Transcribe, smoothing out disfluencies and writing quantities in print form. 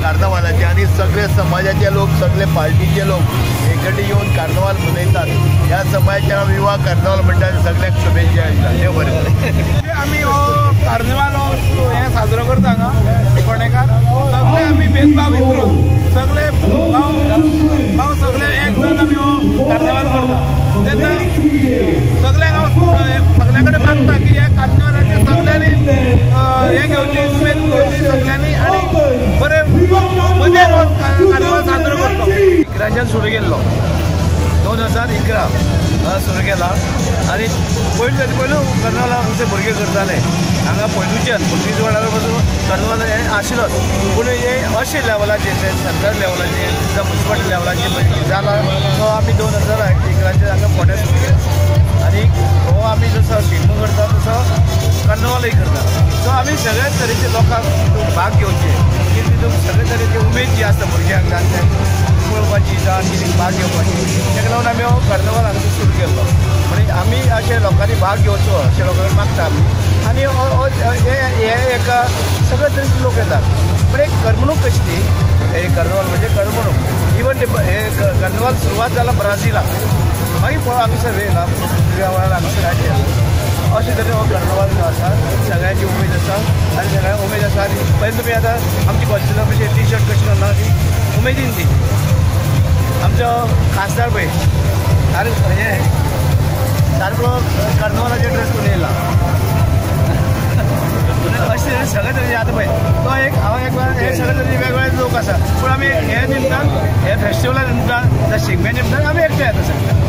कार्नवालाचे आनी सगळे समाजाचे लोक, सगळे पार्टीचे लोक एकटे येवन कार्नवाल मनयतात. ह्या समाजाच्या विवाह कार्नवाल म्हणटा. सगळ्यांक शुभेच्छा दिता. देव बरें करूं. आमी हो कार्निवाल हे साजरो करता हांगा फोंडेकार. सगळे आमी भेदभाव विसरून सगळे भाव सगळे एक जावन आमी हो कार्निवाल करता. तेन्ना सगळ्यांक हांव सगळ्या कडेन मागता की ह्या कार्निवालाचे सगळ्यांनी हें घेवची, उमेद घेवची सगळ्यांनी आनी बरे मजेन हो कार्निवाल साजरो करतो. 11च्यान सुरू केल्लो, 2011 सुरू केला आनी पयलीं ताचे पयलू कार्नवाल आमचे भुरगे करताले हांगा. पयलूच्यान पुर्तुगीज वेळार पासून कार्नवाल हें आशिल्लोच, पूण हें अशें लेवलाचेर, सरकार लेवलाचेर जावं मुन्सिपालिटी लेवलाचेर जाला तो आमी 2011 हांगा फोंड्या सुरू केला. आनी हो आमी जसो शिगमो करता तसो कार्नवालय करता. सो आमी सगळ्या तरेचे लोकांक भाग घेवचे की तितून सगळे तरेची उमेद जी आसता भुरग्यांक जाणट्यांक पळोवपाची जावं कितें भाग घेवपाची, ताका लागून आमी हो कार्नवाल हांगा सुरू केल्लो. म्हणजे आमी अशे लोकांनी भाग घेवचो अशें लोकांक मागता आमी. आनी हे एका सगळे तरेचे लोक येतात, पण एक करमणूक कशी ती, हे कार्नवाल म्हणजे करमणूक. इवन हे कार्नवाल सुरवात जाला ब्राझिलाक, मागीर पळोव हांगासर येयला पुर्तुगेजा वेळार हांगासर आयले. अशे तरेन हो कार्नवाल जो आसा सगळ्यांची उमेद आसा आनी सगळ्यांक उमेद आसा. आनी पयलीं तुमी आतां आमची कॉलेजीला कशी टी शर्ट कशी घालना ती उमेदीन ती आमचो खासदार पळय सारको हे सारको कार्नवालाचे ड्रेस करून येयला. अशें सगळे तरेचे आतां पळय तो एक हांव एक हे सगळे तरेचे वेगवेगळे लोक आसा, पूण आमी हे निमतान, हे फेस्टिवला निमतान, शिगम्या निमतान आमी एकठांय येता सगळे.